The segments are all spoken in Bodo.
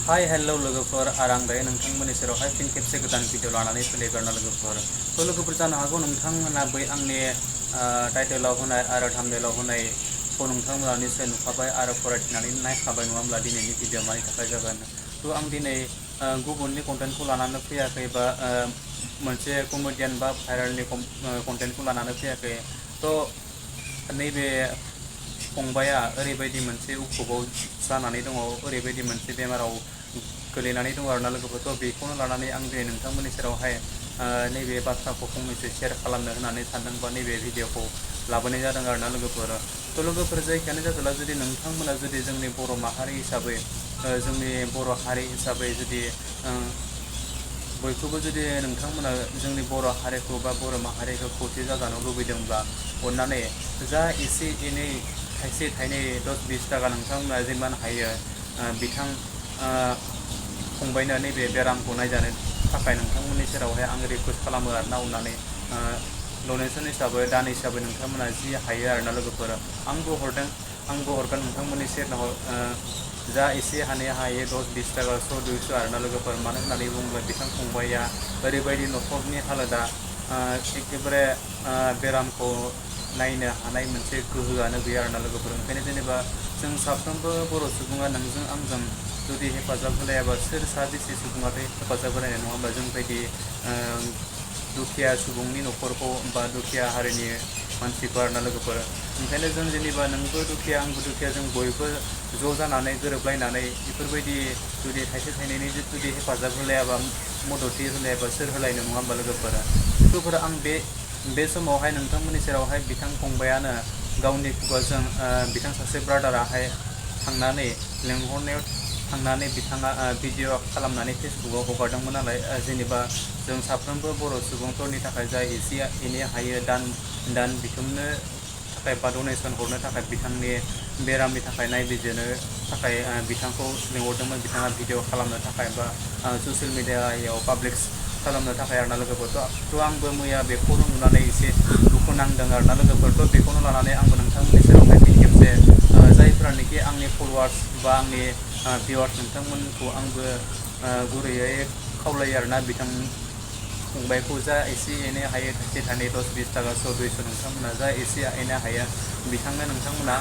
हाय हेलो लोगोफोर आं दायो नोंथांमोननि सेरावहाय फिन खेबसे गोदान भिडिअ लानानै फैलायबाय लोगोफोर। थ' लोगोफोर जानो हागौ नोंथांमोना बै आंनि टाइटेलाव होनाय आरो थाम्बनेलाव होनायखौ नोंथांमोना निसय नुखाबाय आरो फरायथिनानै नायखाबाय नङा होमब्ला दिनैनि भिडिअ मानि थाखाय जागोन। थ' आं दिनै गुबुननि कन्टेन्टखौ लानानै फैयाखै बा मोनसे कमेडियान बा भाइरेलनि कन्टेन्टखौ लानानै फैयाखै। थ' नैबे फंबाया ओरैबायदि मोनसे उखुबाव जानानै दङ, ओरैबायदि मोनसे बेमाराव गोलैनानै दङ आरोना लोगोफोर। बेखौनो लानानै आं दिनै नोंथांमोननि सेरावहाय नैबे बाथ्राखौ फंनैसो शेयार खालामनो होननानै सानदों बा नैबे भिडिअखौ लाबोनाय जादों आरोना लोगोफोर। थ' लोगोफोर जायखियानो जादोंला जुदि नोंथांमोना जुदि जोंनि बर' माहारि हिसाबै जोंनि बर' हारि हिसाबै जुदि बयखौबो जुदि नोंथांमोना जोंनि बर' हारिखौ बा बर' माहारिखौ खौसे जाजानो लुबैदोंब्ला अननानै जा एसे एनै थाइसे थाइनै 10-20 थाखा नोंथांमोना जिमान हायो बिथां फंबायनो नैबे बेरामखौ नायजानो थाखाय नोंथांमोननि सेरावहाय आं रिकुवेस्ट खालामो आरोना अननानै डनेसन हिसाबै दान हिसाबै नोंथांमोना जि हायो आरोना लोगोफोर। आंबो हरगोन नोंथांमोननि सेराव जा एसे हायो 10-20 थाखा 100-200 आरोना लोगोफोर। मानो होननानै बुङोब्ला बिथां फंबाया ओरैबायदि न'खरनि हालोदा एखेबारे बेरामखौ नायनो हानाय मोनसे गोहोआनो गैया आरोना लोगोफोर। ओंखायनो जेनेबा जों साफ्रोमबो बर' सुबुङा नोंजों आंजों जुदि हेफाजाब होलायाबा सोर साबेसे सुबुङाथ' हेफाजाब होलायनाय नङा होमबा जोंबायदि दुखिया सुबुंनि न'खरखौ बा दुखिया हारिनि मानसिफोर आरोना लोगोफोर। ओंखायनो जों जेनेबा नोंबो दुखिया आंबो दुखिया, जों बयबो ज' जानानै गोरोबलायनानै बेफोरबायदि जुदि थाइसे थाइनैनि जुदि हेफाजाब होलायाबा मददथि होलायाबा सोर होलायनो नङा होमबा लोगोफोर। लोगोफोर आं बे समावहाय नोंथांमोननि सेरावहाय बिथां फंबायानो गावनि खुगाजों बिथां सासे ब्रादाराहाय थांनानै लेंहरनायाव थांनानै बिथाङा भिडिअ खालामनानै फेसबुकाव हगारदोंमोन नालाय। जेनेबा जों साफ्रोमबो बर' सुबुंफोरनि थाखाय जा एसे एनै हायो दान बिथुमनो थाखाय बा डनेसन हरनो थाखाय बिथांनि बेरामनि थाखाय नायबिजिरनो थाखाय बिथांखौ लिंहरदोंमोन। बिथाङा भिडिअ खालामनो थाखाय बा ससियेल मिडियायाव पाब्लिक खालामनो थाखाय आरोना लोगोफोर। थ' आंबो मैया बेखौनो नुनानै एसे दुखु नांदों आरोना लोगोफोर। थ' बेखौनो लानानै आंबो नोंथांमोननि सेरावहाय फिन खेबसे जायफोरानोखि आंनि फल'वार्स बा आंनि भिउवार्स नोंथांमोनखौ आंबो गुरैयै खावलायो आरोना बिथां फंबायखौ जा एसे एनै हायो थाइसे थाइनै 10-20 थाखा 100-200 नोंथांमोना जा एसे एनै हायो बिथांनो नोंथांमोना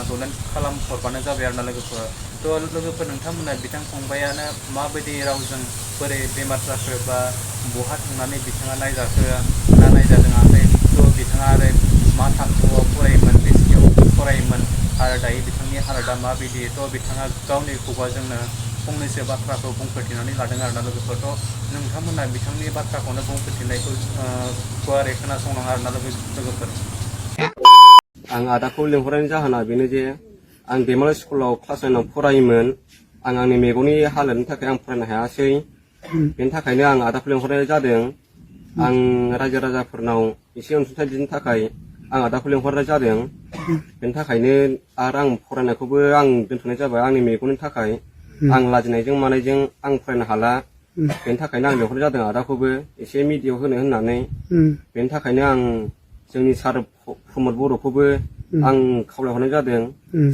डनेट खालामहरबानो जाबाय आरोना लोगोफोर। थ' लोगोफोर नोंथांमोना बिथां फंबायानो माबायदि रावजों बोरै बेमार जाखो बा बहा थांनानै बिथाङा नायजाखो ना नायजादोङाखै, थ' बिथाङा आरो मा थाखोआव फरायोमोन, बेसेयाव फरायोमोन आरो दायो बिथांनि हालोदा माबायदि, थ' बिथाङा गावनि खुगाजोंनो फंनैसो बाथ्राखौ बुंफोरथिनानै लादों आरोना लोगोफोर। थ' नोंथांमोना बिथांनि बाथ्राखौनो बुंफोरथिनायखौ गुवारै खोनासंनाङा आरोना लोगोफोर। आं आदाखौ लिंहरनायनि जाहोना बेनो जे आं दैमालु स्कुलाव क्लास 9 आव फरायोमोन। आंनि मेगननि हालोदनि थाखाय आं फरायनो हायासै। बेनि थाखायनो आं आदाखौ लिंहरनाय जादों। आं रायजो राजाफोरनाव एसे अनसुंथाइ बिनो थाखाय आं आदाखौ लिंहरनाय जादों। बेनि थाखायनो आरो आं फरायनायखौबो आं दोनथ'नाय जाबाय आंनि मेगननि थाखाय। आं लाजिनायजों मानायजों आं फरायनो हाला। बेनि थाखायनो आं लिंहरनाय जादों आदाखौबो एसे मिडियायाव होनो होननानै। बेनि थाखायनो आं जोंनि सार प्रमद बर'खौबो आं खावलायहरनाय जादों।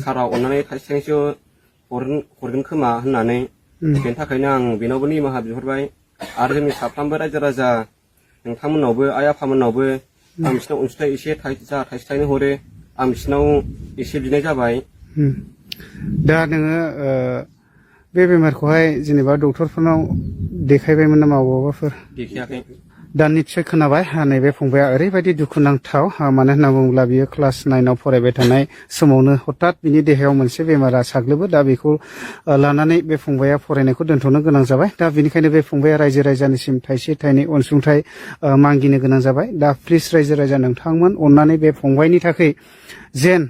सारा अननानै थाइसे थाइनैसो हरगोन खोमा होननानै। बेनि थाखायनो आं बेनावबो निमाहा बिहरबाय। आरो जोंनि साफ्रोमबो रायजो राजा नोंथांमोननावबो आइ आफामोननावबो आं बिसिनाव अनसुंथाइ एसे जा थाइसे थाइनै हरो आं बिसिनाव एसे बिनाय जाबाय। दा नोङो बे बेमारखौहाय जेनेबा डक्टरफोरनाव देखायबायमोन नामा बबावबाफोर? देखायाखै। दा निस्सय खोनाबाय नैबे फंबाया ओरैबायदि दुखुनांथाव। मानो होनना बुङोब्ला बियो क्लास 9 आव फरायबाय थानाय समावनो हठात बिनि देहायाव मोनसे बेमारा साग्लोबो। दा बेखौ लानानै बे फंबाया फरायनायखौ दोनथ'नो गोनां जाबाय। दा बेनिखायनो बे फंबाया रायजो राजानिसिम थाइसे थाइनै अनसुंथाइ मागिनो गोनां जाबाय। दा प्लिज रायजो राजा नोंथांमोन अननानै बे फंबायनि थाखाय जेन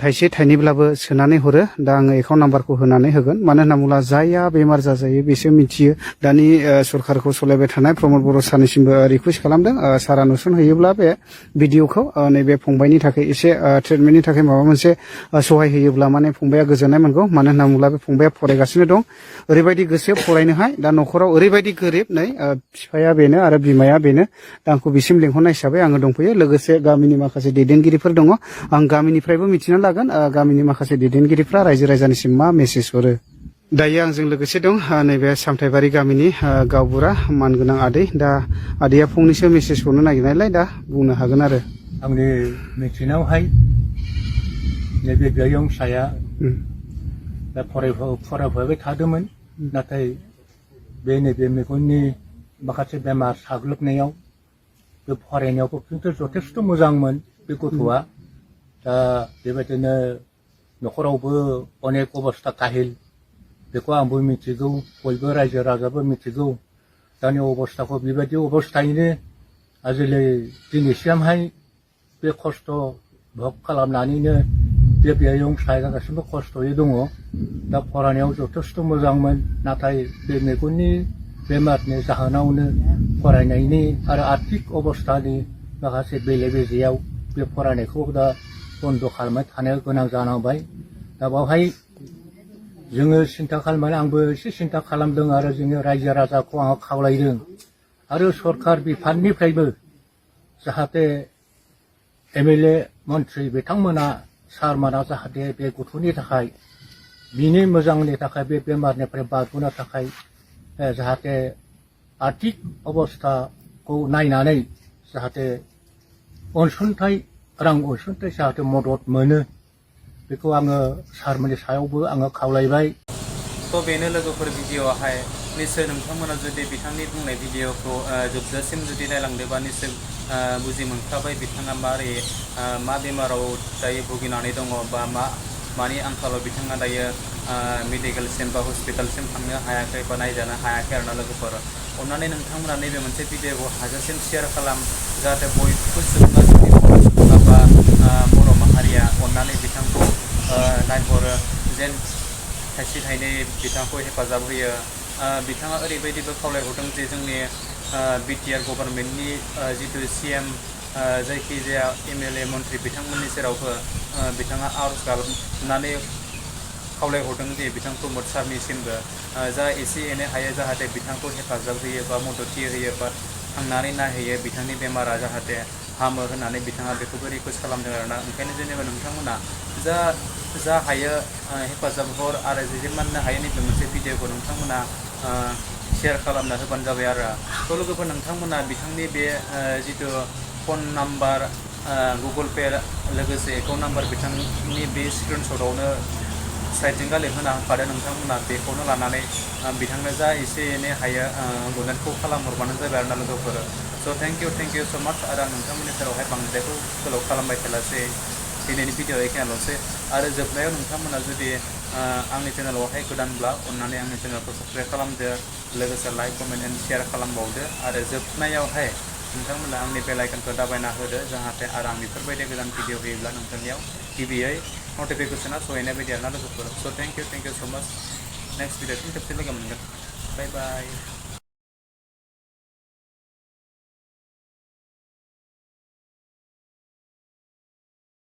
थाइसे थाइनैब्लाबो सोनानै हरो। दा आङो एकाउन्ट नाम्बारखौ होनानै होगोन। मानो होनना बुङोब्ला जायहा बेमार जाजायो बेसो मिथियो। दानि सरखारखौ सलायबाय थानाय प्रमद बर' सारनिसिमबो रिकुवेस्ट खालामदों सारा नुसन होयोब्ला बे भिडिअखौ नैबे फंबायनि थाखाय एसे ट्रिटमेन्टनि थाखाय माबा मोनसे सहाय होयोब्ला माने फंबाया गोजोननाय मोनगौ। मानो होनना बुङोब्ला बे फंबाया फरायगासिनो दं। ओरैबायदि गोसो फरायनोहाय। दा न'खराव ओरैबायदि गोरिब नै बिफाया बेनो आरो बिमाया बेनो। दा आंखौ बिसिम लिंहरनाय हिसाबै आङो दंफैयो। लोगोसे गामिनि माखासे दैदेनगिरिफोर दङ। आं गामिनिफ्रायबो मिथिनानै लागोन गामिनि माखासे दैदेनगिरिफ्रा रायजो राजानिसिम मा मेसेज हरो। दायो आंजों लोगोसे दं नैबे सामथाइबारि गामिनि गावबुरा मानगोनां आदै दा आदैया फंनैसो मेसेज हरनो नागिरनायलाय दा बुंनो हागोन आरो आंनि मिथिनायावहाय नैबे गैयं फिसाया दा फरायफुबाय थादोंमोन नाथाय बे नैबे मेगननि माखासे बेमार साग्लोबनायाव बे फरायनायावबो खिन्थु जथेस्थ' मोजांमोन बे गथ'आ दा बेबायदिनो न'खरावबो अनेक अबस्था काहिल बेखौ आंबो मिथिगौ बयबो रायजो राजाबो मिथिगौ दानि अबस्थाखौ बेबायदि अबस्थायैनो आजिले दिनैसिमहाय बे खस्थ' भग खालामनानैनो बे बेयाव फिसाया दासिमबो खस्थ'यै दङ दा फरायनायाव जथेस्थ' मोजांमोन नाथाय बे मेगननि बेमारनि जाहोनावनो फरायनायनि आरो आर्थिक अबस्थानि माखासे बेले बेजेयाव बे फरायनायखौ दा बन्द' खालामबाय थानो गोनां जानांबाय दा बावहाय जोङो सिन्था खालामनानै आंबो एसे सिन्था खालामदों आरो जोङो रायजो राजाखौ आङो खावलायदों आरो सरखार बिफाननिफ्रायबो जाहाथे एमएलए मन्त्रि बिथांमोना सारमोना जाहाथे बे गथ'नि थाखाय बिनि मोजांनि थाखाय बे बेमारनिफ्राय बारग'नो थाखाय जाहाथे आर्थिक अबस्थाखौ नायनानै जाहाथे अनसुंथाइ रां अनसुंथाइ जाहाथे मदद मोनो बेखौ आङो सारमोननि सायावबो आङो खावलायबाय थ' बेनो लोगोफोर भिडिअ'आवहाय निस्सय नोंथांमोना जुदि बिथांनि बुंनाय भिडिअ'खौ जोबजासिम जुदि नायलांदोंबा निस्सय बुजि मोनखाबाय बिथाङा मारै मा बेमाराव दायो भुगिनानै दङ बा मानि आंखालाव बिथाङा दायो मेडिकेलसिम बा हस्पिटालसिम थांनो हायाखै बा नायजानो हायाखै आरोना लोगोफोर अन्नानै नोंथांमोना नैबे मोनसे भिडिअ'खौ हाजासिम शेयार खालाम जाहाथे बयबो सुबुङा जुदि बर' सुबुङा बा बर' माहारिया अन्नानै बिथांखौ नायहरो जेन थाइसे थाइनै बिथांखौ हेफाजाब होयो बिथाङा ओरैबायदिबो खावलायहरदों जे जोंनि बिटिआर गभर्नमेन्टनि जितु CM जायखिजाया MLA मन्त्रि बिथांमोननि सेरावबो बिथाङा आर'ज गाबनानै खावलायहरदों जे बिथां प्रमद सारनिसिमबो जा एसे एनै हायो जाहाथे बिथांखौ हेफाजाब होयो बा मददथि होयो बा थांनानै नायहैयो बिथांनि बेमारा जाहाथे हामो होननानै बिथाङा बेखौबो रिकुवेस्ट खालामदों आरोना ओंखायनो जेनेबा नोंथांमोना जा हायो हेफाजाब हर आरो जेसेमाननो हायो नैबे मोनसे भिडिअ'खौ नोंथांमोना शेयार खालामना होबानो जाबाय आरो थ' लोगोफोर नोंथांमोना बिथांनि बे जितु फन नाम्बार गुगल पे लोगोसे एकाउन्ट नाम्बार बिथांनि बे स्क्रिनशटआवनो साइडजों लिरहोना होखादों नोंथांमोना बेखौनो लानानै बिथांनो जा एसे एनै हायो डनेटखौ खालामहरबानो जाबाय आरोना लोगोफोर स' थेंक इउ सो माच आरो आं नोंथांमोननि सेरावहाय बांद्रायखौ गोलाव खालामबाय थालासै दिनैनि भिडिअ एखेयानोल'सै आरो जोबनायाव नोंथांमोना जुदि आंनि चेनेलावहाय गोदानब्ला अन्नानै आंनि चेनेलखौ साबस्क्राइब खालामदो लोगोसे लाइक कमेन्ट एन्ड शेयार खालामबावदो आरो जोबनायावहाय नोंथांमोना आंनि बेल आइकनखौ दाबायना होदो जाहाथे आरो आं बेफोरबायदि गोदान भिडिअ होयोब्ला नोंथांनियाव गिबियै नटिफिकेसना सहैनाय बायदि आरोना लोगोफोर स' थेंक इउ सो माच नेक्स्ट भिडिअसिम खेबसे लोगो मोनगोन बाय बाय